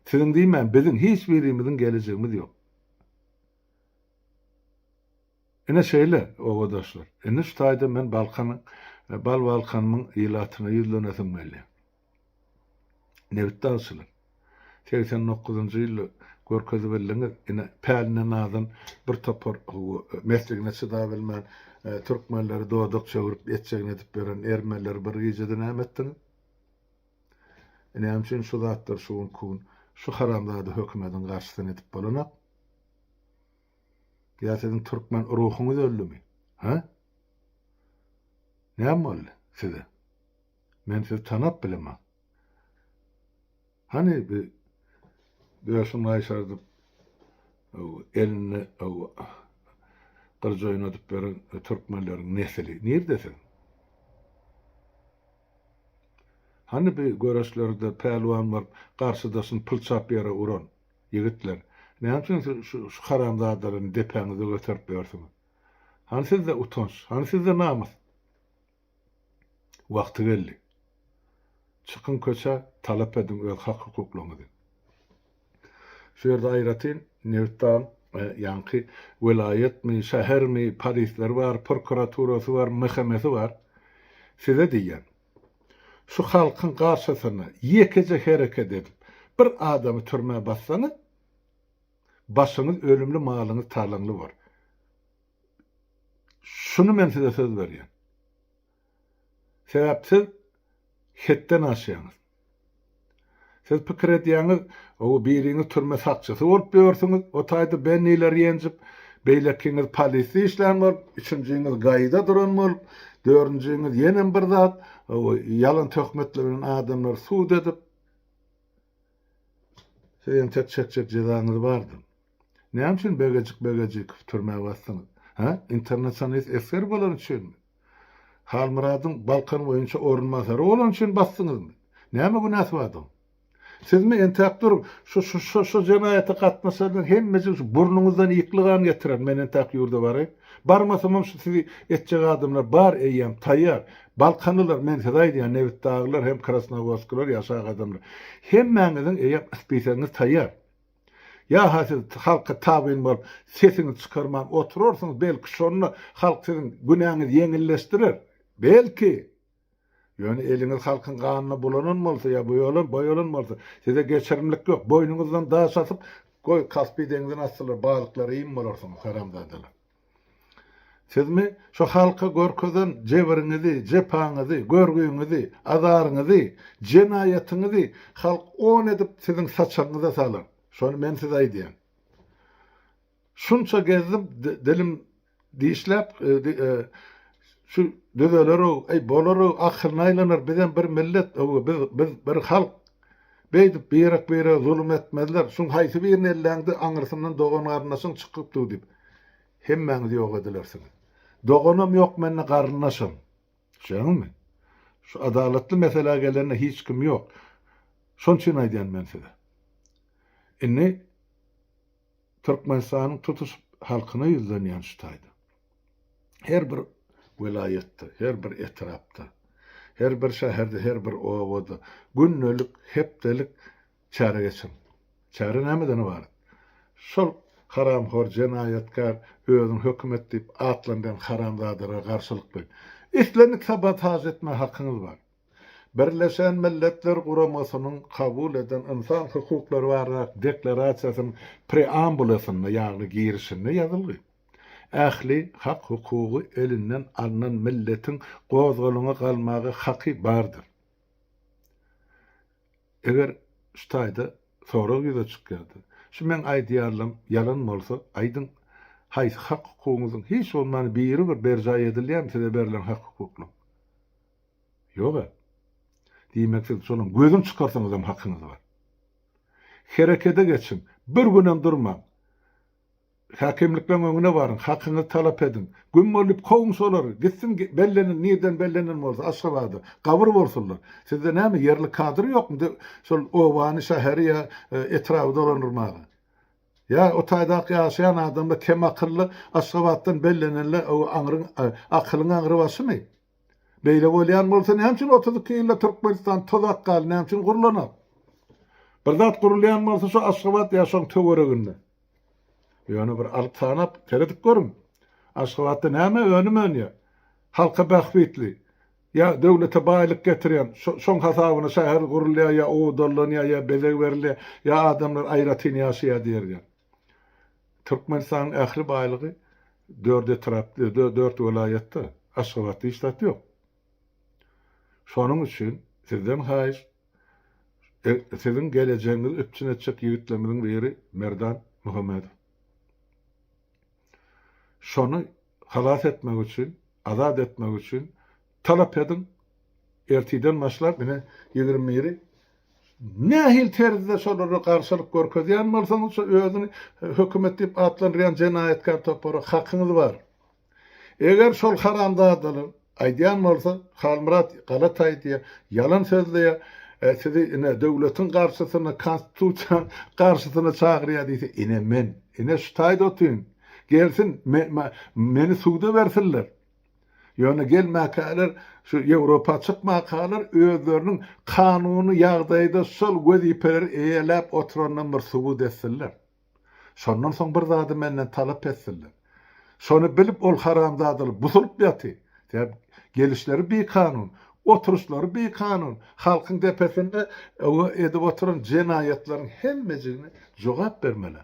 Siziň diýmän, biziň hiç birimiziň gelejegimiz ýok. Ine şeýle, obadaşlar. Indi şu taýda men Balkanyň, Bal Balkanymyň ilatyna ýüzlenesim gelýär. Nebitdagçylar. 89-njy ýylda görkezibildiňiz, ine, päline nazan bir topar mesligine çydabilmän, türkmenleri dodak çöwrüp etjegini edip ýören ermenileri bir gijede näme etdiňiz? Näme üçin şu zatlar şu günki gün şu haramzada hökümediň garşysyna edip bolanok? Ýa siziň türkmen ruhuňyz öldümi? Hä? Näme boldy size? Men sizi tanap bilemok. Hany bi döşüni gaýşardyp, elinde gylyç oýnadyp ýören türkmenleriň nesili nirde siziň? Hany bi göreşlerde pälwan bolup garşydaşyny pylçap ýere uran ýigitler? Näme üçin siz şu haramzadalary depäňizde göterip ýörsüňiz? Hany sizde utanç? Hany sizde namys? Wagty geldi. Çykyň köçä, talap ediň öz hak-hukuklaryňyzy. Şu ýerde aýratyn Nebitdagyň. Ýaňky welaýatmy, şähermi, polisleri bar, prokuraturasy bar, MHM-si bar. Size diýýän. Şu halkyň garşysyna ýekeje hereket edip, bir adamy türmä bassaňyz, başyňyz ölümli, malyňyz talaňly bor. Şuny men size söz berýän. Sebäp siz hetden aşýaňyz. Siz pikir edýäňiz, o biriňiz türme sakçysy bolup ýörsüňiz, o taýda bennileri ýenjip, beýlekiňiz polisde işlän bolup, üçünjiňiz GAI-da duran bolup, dördünjiňiz ýenem bir zat, o ýalan töhmetler bilen adamlary sud edip, siz entek çekjek jezaňyz bardy. Näme üçin Begejik Begejikowy türmä basdyňyz? Hä? Internasionalist esger bolany üçinmi? Halmyradyň Balkan boýunça orunbasary bolany üçin basdyňyzmy? Näme günäsi bardy oň? Sizmi entäk durup, şu şu şu şu jenaýata gatnaşanlaryň hemmejigi şu burnuňyzdan ýykly gan getirer, men entäk ýurda baraýyn. Barmasamam şu sizi etjek adamlar bar eýýäm taýýar. Balkanlylar men size aýdýan Nebitdaglylar hem Krasnowodsklylar ýaşak adamlar. Hemmäňiziň eýýäm spisegiňiz taýýar. Ýa-ha siz halka tabyn bolup, sesiňizi çykarman oturarsyňyz, belki şonda halk siziň günäňizi ýeňilleşdirer. Belki! Ýöne eliňiz halkyň ganyna bulanan bolsa ýa boýalan, boýalan bolsa, size geçirimlik ýok. Boýnuňyzdan daş asyp, goý, Kaspi deňzine atsalar, balyklara iým bolarsyňyz, haramzadalar. Sizmi şu halka görkezen jebiriňizi, jepaňyzy, görgüňizi, azaryňyzy, jenaýatyňyzy halk on edip siziň saçagyňyza salar. Şony men size aýdýan. Şunça gezdim dilim dişläp şu düzeler-ow, eý bolar-ow, akylyna aýlanar, bizem bir millet, biz biz bir halk. Beýdip birek-birege zulum etmezler. Şuň haýsy birini elläňde aňyrsyndan dogan-garyndaşyň çykyp dur diýip. Hemmäňiz ýok edilersiňiz. Doganam ýok mende garyndaşam. Düşýäňizmi? Şu adalatly meselä gelende hiç kim ýok. Şoň üçin aýdýan men size. Indi Türkmenistanyň tutuş halkyna ýüzlenýän şu taýda. Her bir welaýatda, her bir etrapda, her bir şäherde, her bir obada gündelik, hepdelik çäre geçiriň. Çäre nämeden ybarat? Şol haramhor, jenaýatkär, özüni hökümet diýip atlandyrýan haramzadalara garşylyk bilen islendik sabotaž etmäge hakyňyz bar. Birleşen Milletler Guramasynyň kabul eden Ynsan hukuklary baradaky Deklarasiýasynyň preambulasynda, ýagny girişinde ýazylgy. Ähli hak-hukugy elinden alnan milletiň gozgalaňa galmaga haky bardyr. Eger şu taýda sorag ýüze çykýardy. Şu meň aýdýarlam ýalan bolsa aýdyň, haýsy hak-hukugyňyzyň hiç bolmanda biri bir berjaý edilýärmi size berlen hak-hukuklaň? Ýog-a. Diýmek siz şonuň gözüni çykarsaňyzam hakyňyz bar. Herekede geçiň, bir günem durmaň. Häkimlikleň öňüne baryň, hakyňyzy talap ediň. Güm bol diýip kowuň şolary. Gitsin bellenen nirden bellenen bolsa Aşgabada. Gabyr bolsunlar. Sizde näme ýerli kadr ýokmy şol obany, şäheri ýa etraby dolandyrmaga? Ýa o taýdaky ýaşaýan adamlar kem akylly Aşgabatdan bellenenler o aňryň akylyň aňry başymy? Beýle bolýan bolsa näme üçin 32 ýylda Türkmenistan tozak galdy, näme üçin gurlanok? Bir zat gurulýan bolsa şo Aşgabat ýa şoň töwereginde. Ýöne bir alyp sanap seredip görüň. Aşgabatda näme önüm önýär? Halka bähbitli, ýa döwlete baýlyk getirýän, şoň hasabyna şäher gurulýar ýa owadanlanýar ýa bezeg berilýär, ýa adamlar aýratyn ýaşaýar diýer ýaly. Türkmenistanyň ähli baýlygy dört etrap, dört welaýatda, Aşgabatda hiç zat ýok. Şonuň üçin sizden haýyş, Siziň gelejegiňizi üpjün etjek ýigitlerimiziň biri Merdan Muhammedow. Şony halas etmek üçin, azat etmek üçin talap ediň. Ertiden başlap ine 21-i nähili terzde şolara garşylyk görkezýän bolsaňyz şo özüni hökümet diýip atlandyrýan jenaýatkär topara hakyňyz bar. Eger şol haramzadalar aýdýan bolsa, Halmyrat galat aýdýar, ýalan sözleýär, sizi ine döwletiň garşysyna, konstitusiýanyň garşysyna çagyrýar diýse, ine men, ine şu taýda otyryn. Gelsin, meni suda bersinler. Ýöne gelmäkäler, şu Ýewropa çykmakalar özleriniň kanuny ýagdaýda şol wezipeleri eýeläp oturandan bir subut etsinler. Şondan soň bir zady menden talap etsinler. Şony bilip ol haramzadalar busulyp ýaty. Sebäp gelişleri bikanun, oturyşlary bikanun, halkyň depesinde edip oturan jenaýatlaryň hemmejigine jogap bermeli.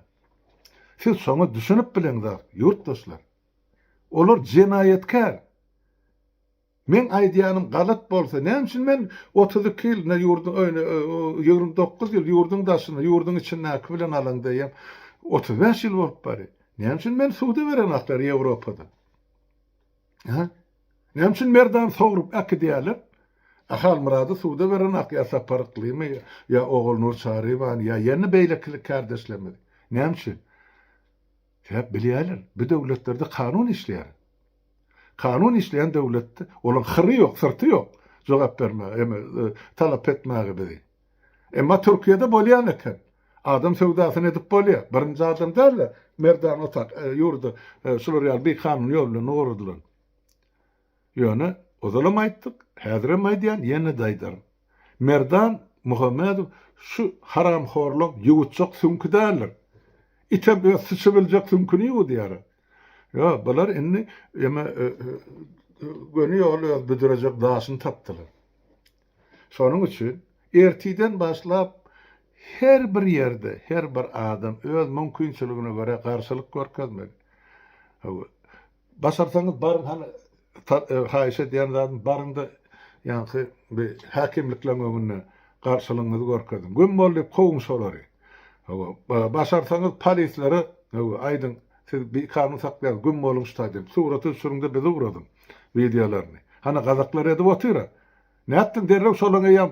Siz şoňa düşünip bileňzok, ýurtdaşlar. Olar jenaýatkär. Meň aýdýanym galat bolsa, näme üçin men 32 ýyl ine ýurduň öýüne, 29 ýyl ýurduň daşynda, ýurduň içindäki bilen alaňda eýýäm 35 ýyl bolup barýar. Näme üçin meni suda berenoklar Ýewropada? Hä? Näme üçin Merdany sogrup äkidýärler? Halmyrady suda berenok ýa Sapar Yklymy, ýa Ogulnur Çaryýewany, ýa ýene beýleki kärdeşlerimizi. Näme üçin? Sebäp bilýärler, bu döwletlerde kanun işleýär. Kanun işleýän döwletde olaň hyry ýok, syrty ýok jogap bermäge, eme, talap etmäge bizi. Emma Türkiýede bolýan eken. Adam söwdasyny edip bolýar. Birinji adam däl-de, Merdan Otak ýurda şular ýaly bikanun ýol bilen ugradylan. Ýöne ozalam aýtdyk, häzirem aýdýan, ýene-de aýdaryn. Merdan Muhammedow şu haramhorlaň ýuwutjak süňki däldir. Item öz syçybiljek süňküni ýuwudýar. Ýok, bular indi eme göni ýoly öz büdürejek daşyny tapdylar. Şonuň üçin ertiden başlap her bir ýerde her bir adam öz mümkinçiligine görä garşylyk görkezmeli. Hawa. Başarsaňyz baryň hany haýyş edýän zadym baryňda ýaňky bir häkimlikleriň öňünde garşylygyňyzy görkeziň. Güm bol diýip kowuň şolary. Hawa, başarsaňyz polislere hawa aýdyň siz bikanun saklaýaňyz güm boluň şu taýda diýip surata düşüriňde bize ugradyň wideolaryny. Hany gazaklar edip otyra. Nätdiň derrew şolaň eýýäm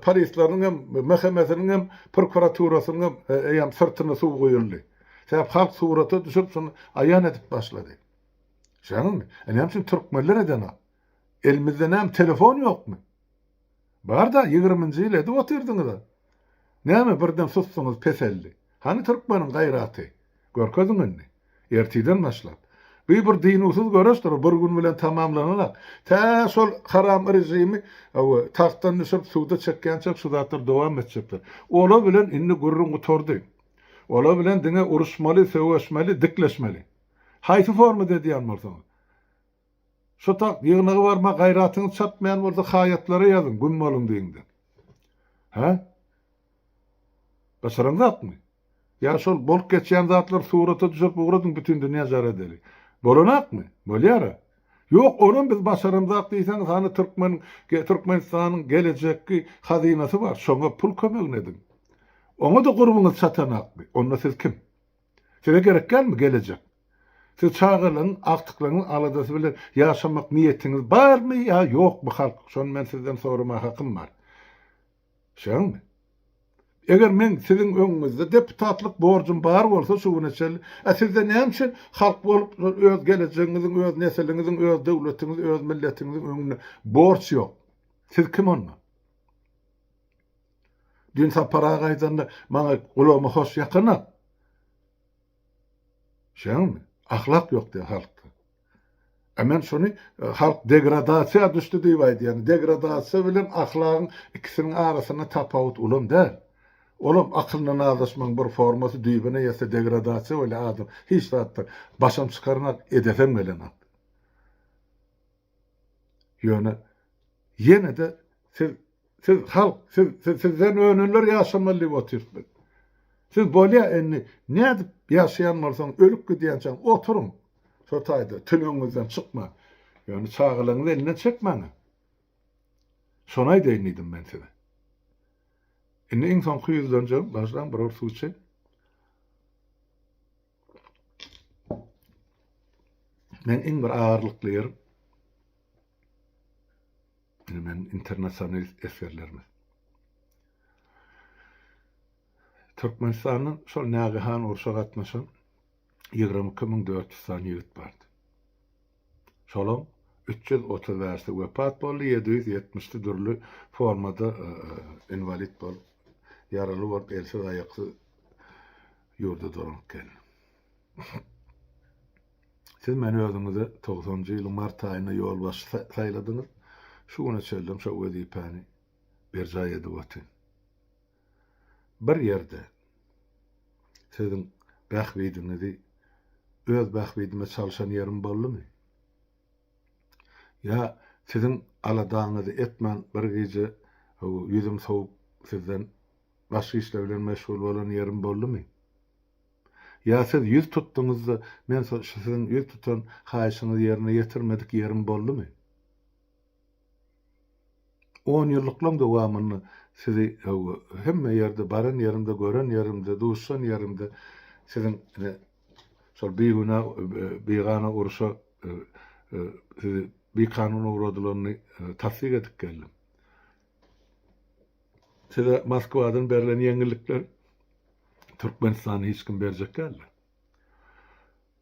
polisleriniň hem MHM-siniň hem prokuraturasynyň hem eýýäm syrtyna suw guýuldy. Sebäp halk surata düşürip şuny aýan edip başlady. Şeňmi? E näme üçin türkmenler edenok? Elimizde näme telefon ýokmy? Bar-da ýigriminji ýyl edip otyrdyňyz-a. Näme birden sussuňyz peseldi? Hany türkmeniň gaýraty? Görkeziň indi. Ertirden başlap. Bu bir dynuwsyz göreşdir, bir gün bilen tamamlananak. Tä şol haram režimi hawa, tagtdan düşürip suda çekýänçäk şu zatlar dowam etjekdir. Olar bilen indi gürrüň gutardy. Olar bilen diňe uruşmaly, söweşmeli, dikleşmeli. Haýsy formada edýän bolsaňyz. Şu tagt ýygnaga barma gaýratyňyz çatmaýan bolsa haýatlara ýazyň, güm boluň diýiňde. Hä? Başaraňzakmy? Ýa şol bolup geçýän zatlary surata düşürip ugradyň bütin dünýä jar edeli. Bolanakmy? Bolýara. Ýok, onam biz başaramzak diýseňiz hany türkmeniň Türkmenistanyň gelejekki hazynasy bar, şoňa pul kömegini ediň. Oňa-da gurbuňyz çatanakmy? Onda siz kim? Size gerek dälmi gelejek? Siz çagalaryň, agtyklaryňyň aladasy bilen ýaşamak niýetiňiz barmy ýa ýokmy halk? Şony men sizden soramaga hakym bar. Şeňmi? Eger meň siziň öňüňizde deputatlyk borjum bar bolsa şu güne çenli, a sizde näme üçin halk bolup öz gelejegiňiziň, öz nesiliňiziň, öz döwletiňiz, öz milletiňiziň öňünde borç ýok? Siz kim onda? Düýn Sapar aga aýdanda maňa gulagyma hoş ýakanok. Şeňmi? Ahlak ýok diýýär halkda. A men şony e, halk degradasiýa düşdi diýip aýdýan. Degradasiýa bilen ahlagyň ikisiniň arasynda tapawut ulam däl. Olam akylyndan azaşmagyň bir formasy düýbüne ýetse degradasiýa bolýar adam hiç zatdan başam çykarnak edesem gelenok. Ýöne ýene-de siz siz halk siz siz sizden önenler ýaşamaly diýip otyrys biz. Siz bolýa indi nädip ýaşaýan bolsaň ölüp gidýänçäň oturyň şo taýda tünegiňizden çykman. Ýöne çagalaryňyzy elinden çekmäň-ä. Şony aýdaýyn diýdim men size. Indi iň soňky ýüzlenjegim başlaň bir owurt suw içeýin. Men iň bir agyrlykly ýerim indi men internasionalist esgerlerimiz. Türkmenistandan şol nägehan urşa gatnaşan 22400 sany ýigit bardy. Şolaň 335-si wepat boldy, 770-si dürli formada e, e, inwalid bolup, ýaraly bolup, elsiz, aýaksyz ýurda dolanyp geldi. Siz meni özüňize togsanynjy ýylyň mart aýynda ýolbaşçy saýladyňyz. Şu güne çenlem şo wezipäni berjaý edip otyryn. Bir ýerde siziň. bähbidiňizi öz bähbidime çalşan ýerim boldumy? Ýa siziň aladaňyzy etmän bir gije ýüzüm sowup sizden başga işler bilen meşgul bolan ýerim boldumy? Ýa siz ýüz tutduňyz-da, men şu siziň ýüz tutan haýyşyňyzy ýerine ýetirmedik ýerim boldumy? Onýyllyklaň dowamynda sizi hemme ýerde, baran ýerimde, gören ýerimde, duşan ýerimde siziň ine şol bigünä, bigana urşa sizi bikanun ugradylanyny tassyk edip geldim. Size Moskwadan berlen ýeňillikler Türkmenistanda hiç kim berjek däldir.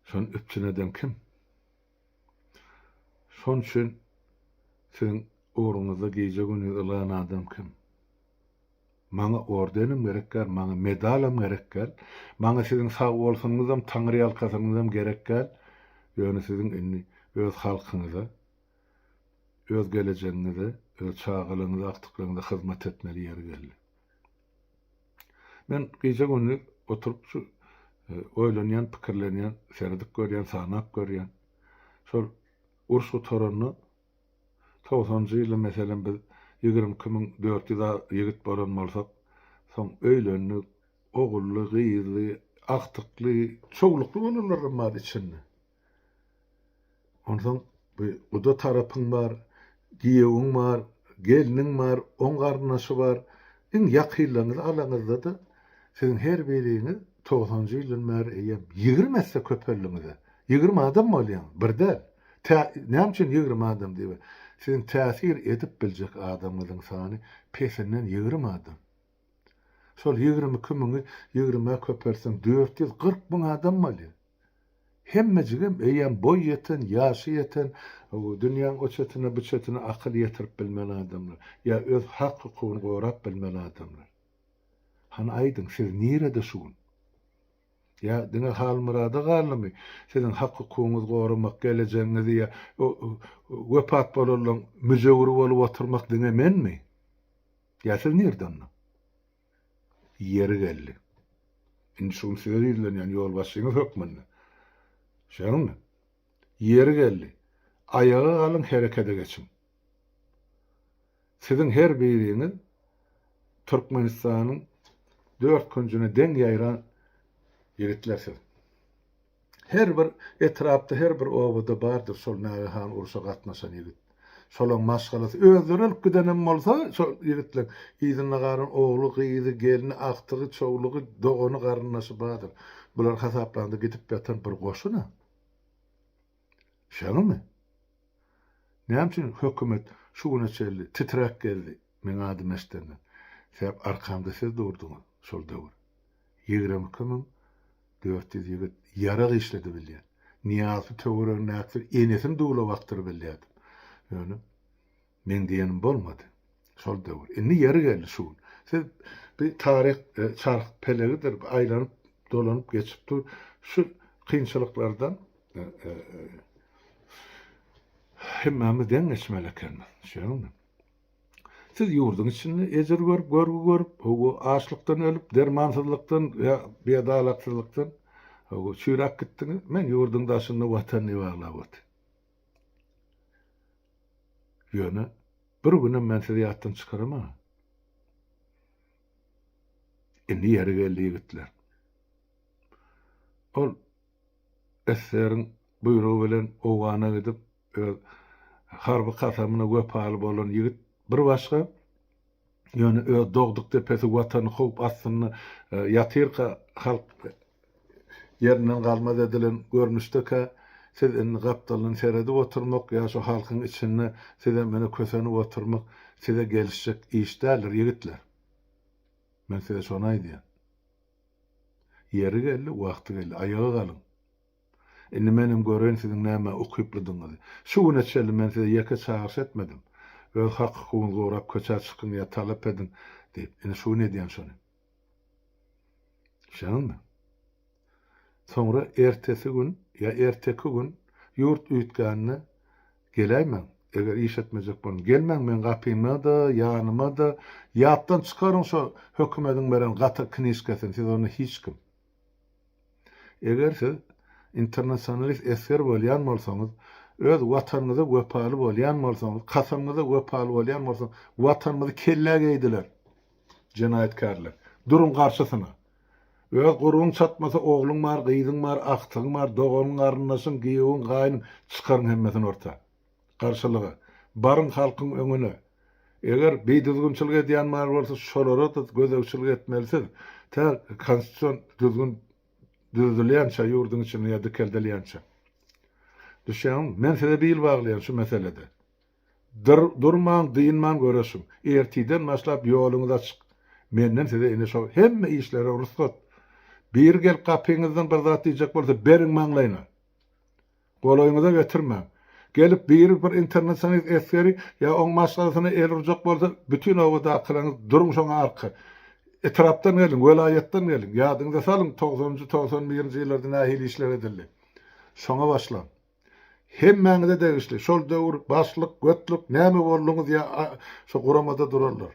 Şony üpjün eden kim? Şonuň üçin siziň ugruňyzda gije-gündiz ylgan adam kim? Maňa ordenem gerek däl, maňa medalam gerek däl, maňa siziň sagbolsunyňyzam, taňryýalkasyňyzam gerek däl, ýöne siziň indi öz halkyňyza, öz gelejegiňize, öz çagalaryňyza, agtyklaryňyza hyzmat etmeli ýeri geldi. Men gije-gündiz oturyp şu oýlanýan, pikirlenýän, seredip görýän, sanap görýän. Şol uruş gutaranda togsanjy ýylda meselem biz 22400 ýigit bolan bolsak, soň öýlendik, ogully, gyzly, agtykly, çowlukly bolanlaram bar içinde. Onsoň bu guda tarapyň bar, giýewiň bar, gelniň bar, oň garyndaşy bar. Iň ýakynlaryňyzy alaňyzda-da, siziň her biriňiz togsanjy ýyldan bäri eýýäm 20 esse köpeldiňiz-ä. 20 adam bolýaňyz, bir däl. Tä, näme üçin 20 adam diýip? Siziň täsir edip biljek adamyňyzyň sany pesinden 20 adam. Şol 22 müňi ýigrimä köpeltseň, 440 müň adam bolýar. Hemmejigem eýýäm boý ýeten, ýaşy ýeten, dünýäň o çetine, bu çetine akyl ýetirip bilmeli adamlar. Ýa öz hak-hukugyny gorap bilmeli adamlar. Hany aýdyň, siz nirede şu gün? Ýa diňe Halmyrada galdymy siziň hak-hukugyňyzy goramak, gelejegiňizi ýa wepat bolanlaryň müjewüri bolup oturmak diňe menmi? Ýa siz nirde onda? Ýeri geldi. Indi şu gün size ýüzlenýän ýolbaşçyňyz hökmünde. Şeýdäňmi? Ýeri geldi. Aýaga galyň, herekete geçiň. Siziň her biriňiz Türkmenistanyň dört künjüne deň ýaýran ýigitlersiz. Her bir etrapda, her bir obada bardyr şol nägehan urşa gatnaşan ýigit. Şolaň maşgalasy, özleri ölüp gidenem bolsa, şol ýigitleň yzynda galan ogly, gyzy, gelni, agtygy, çowlugy, dogany, garyndaşy bardyr. Bular hasaplanda gidip ýatan bir goşun-a. Şeňmi? Näme üçin hökümet şu güne çenli titräk gezdi meň adymy eşidenden? Sebäp arkamda siz durduňyz şol döwür. 22400 ýigit ýarag işledi bilýän. Nyýazowy töweregindäkiler enesini duwlap akdyryp bilýärdim. Ýöne meň diýenim bolmady. Şol döwür. Indi ýeri geldi şu gün. Siz bir taryh e, çarh pelegidir, aýlanyp dolanyp geçip dur. Şu kynçylyklardan e, e, hemmämiz deň geçmeli ekenimiz. Şeýlemi? Siz ýurduň içinde ejir görüp, görgi görüp, hawa, açlykdan ölüp, dermansyzlykdan ýa biadalatsyzlykdan, hawa, çüýräp gitdiňiz. Men ýurduň daşynda Watan diýip aglap otyryn. Ýöne bir günem men sizi ýatdan çykaramagyn. Indi ýeri geldi ýigitler. Ol SSR-iň buýrugy bilen Owgana gidip, öz harby kasamyna wepaly bolan ýigit bir başga, ýöne öz dogduk depesi Watany howp astynda ýatyrka, halk ýerinden galmaz edilen görnüşdekä, siz indi gapdaldan seredip oturmak ýa şu halkyň içinde sizem ine kösenip oturmak size gelişjek iş däldir, ýigitler. Men size şony aýdýan. Ýeri geldi, wagty geldi. Aýaga galyň. Indi menem göreýin siziň nämä ukyplydygyňyzy. Şu güne çenli men size ýeke çagyryş etmedim. Öz hak-hukugyňyzy gorap köçä çykyň ýa talap ediň diýip. Indi şu gün edýän şony. Düşýäňizmi? Soňra ertesi gün ýa erteki gün ýurt üýtgände geläýmäň. Eger iş etmejek boluň. Gelmäň meň gapyma-da, ýanyma-da. Ýatdan çykaryň şo hökümediň beren gaty knižkasyny. Siz onda hiç kim. Eger siz internasionalist esger bolýan bolsaňyz, öz Watanyňyza wepaly bolýan bolsaňyz, kasamyňyza wepaly bolýan bolsaňyz, Watanymyzy kellä geýdiler jenaýatkärler. Duruň garşysyna. Öz gurbuň çatmasa ogluň bar, gyzyň bar, agtygyň bar, doganyň, garyndaşyň, giýewiň, gaýnyň, çykaryň hemmesini orta. Garşylyga. Baryň halkyň öňüne. Eger bidüzgünçilik edýän bar bolsa şolara-da gözegçilik etmelisiz. Tä konstitusion düzgün düzülýänçä ýurduň içinde ýa dikeldilýänçä. Düşýäňmi? Men size bil baglaýan şu meselede. Dyr, durmaň, dynmaň göreşiň. Ertiden başlap ýoluňyz açyk. Menden size ine şo hemme işlere rugsat. Biri gelip gapyňyzdan bir zat diýjek bolsa beriň maňlaýyna. Golaýyňyza getirmäň. Gelip biri bir internasionalist esgeri ýa oň maşgalasyna el urjak bolsa bütin obadakylaryňyz duruň şoňa arka. Etrapdan geliň, welaýatdan geliň. Ýadyňyza salyň togsanynjy, 91-nji ýyllarda nähili işler edildi. Şoňa başlaň. Hemmäňize degişli. Şol döwür başlyk, götlük näme bolduňyz ýa şo guramada duranlar.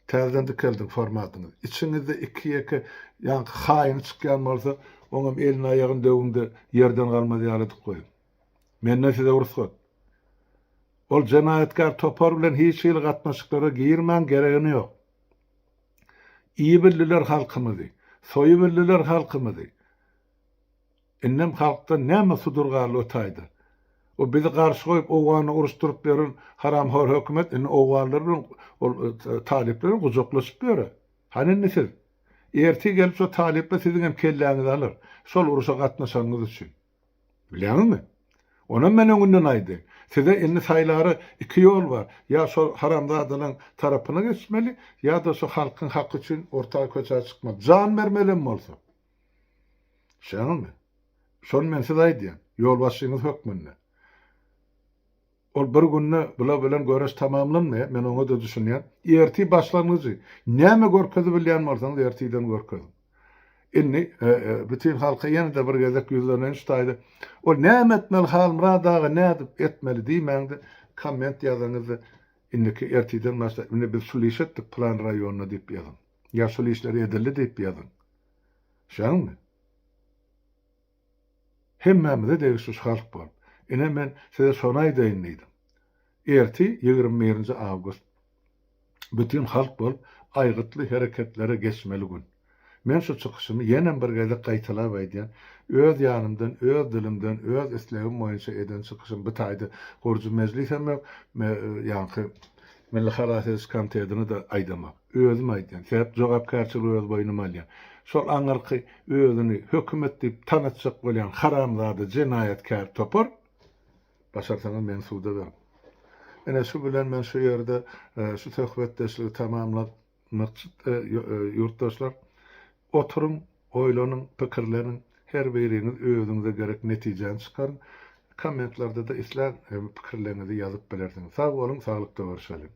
Täzeden dikeldiň formatyňyzy. Içiňizde iki-ýeke ýaňky haýyny çykýan bolsa, oňam elini-aýagyny döwüň-de ýerden galmaz ýaly edip goýuň. Menden size rugsat. Ol jenaýatkär topar bilen hiç hili gatnaşyklara girmäň, geregini ýok. Iýibildiler halkymyzy, soýubildiler halkymyzy. Indem halkdan näme sudur galdy o taýda. O bizi garşy goýup Owganda uruşdyryp ýören haramhor hökümet indi owganlar bilen ol talyplar bilen gujaklaşyp ýöre. Hany indi siz? Ertir gelip şo talyplar siziňem kelläňizi alar. Şol uruşa gatnaşanyňyz üçin. Bilýäňizmi? Onam men öňünden aýdaýyn. Size indi saýlara iki ýol bar. Ýa şol haramzadalaň tarapyna geçmeli, ýa-da şo halkyň haky üçin orta köçä çykmaly. Jan bermelem bolsa. Şeňmi? Şony men size aýdýan, ýolbaşçyňyz hökmünde. Ol bir günde bular bilen göreş tamamlanmaýar, men oňa-da düşünýän. Ertir başlangyjy. Näme görkezip bilýän bolsaňyz ertirden görkeziň. Indi bütin halka ýene-de bir gezek ýüzleneýin şu taýda. Ol näme etmeli Halmyrat aga nädip etmeli diýmäňde komment ýazaňyzda indiki ertirden başlap indi biz şul iş etdik pylan raýonda diýip ýazyň. Ýa şul işler edildi diýip ýazyň. Şeňmi? Hemmämize degişli şu halk bolup. Ine men size şony aýdaýyn diýdim. Ertir 21-nji awgust. Bütin halk bolup aýgytly hereketlere geçmeli gün. Men şu çykyşymy ýenem bir gezek gaýtalap aýdýan. Öz ýanymdan, öz dilimden, öz islegim boýunça eden çykyşym bu taýda gurujy mejlisem ýok, ýaňky Milli halas ediş komitetine-de aýdamok. Özüm aýdýan. Sebäp jogapkärçiligi öz boýnuma alýan. Şol aňyrky özüni hökümet diýip tanatjak bolýan haramzada jenaýatkär topar başarsaňyz meni suda beriň. Ine şu bilen men şu ýerde şu söhbetdeşligi tamamlamakçy ýurtdaşlar. Oturyň, oýlanyň, pikirleniň, her biriňiz özüňize gerek netijäni çykaryň. Kommentlarda-da islän pikirleriňizi ýazyp bilersiňiz. Sag boluň, saglykda görşeliň.